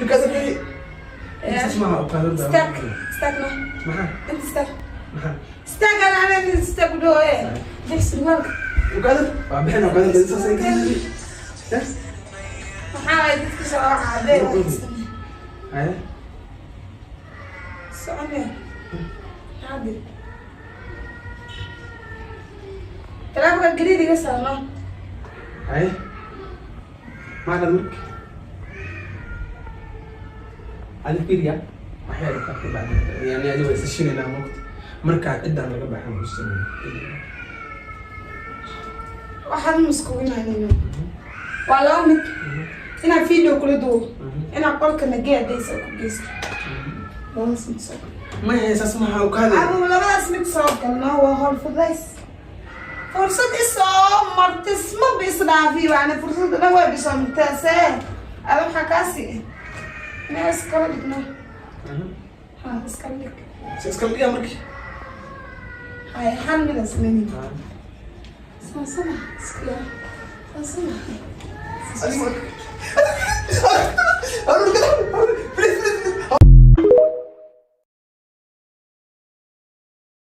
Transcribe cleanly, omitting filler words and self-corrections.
Ukaada beri. Saas maaha, ukaada. Istaag, istaag no. Maxaa? Inta istaag. Maxaa? Istaag, ana ana istaag u dhawo ee. Bix surwaalka. Ukaada waa bixin, ukaada beri saas ay. Maxaa waay dadka soo caadeen? Haye. Socone. Caadi. Taleefanka gariid iga saarno. Haye, maxaa dhad marka adi fiiriya waxay rabtaa ka bacdi, yani adi waa isa shinaynaa moogta markaa ciddaan laga baxan u sameeyo. Waxaad maskuulinayno. Waa laba mid. Inaan video kula duubo. Inaan qolka nagee hadaysa ku geysto. Labadaas mid soo gal. Maya, saas maaha, ukaada. Adigu labadaas mid soo galno, waa howl fudays. Fursad isoo martis maba isdhaafi waana fursadda dhan waa bisoo martaase. Ada waxaa kaasi inaa iskala dhigno. Ha iskala dhig. Si iskala dhigaa marki. Hay, hal mid aan sameynayna. Saasana iska saasana. Adiga marka.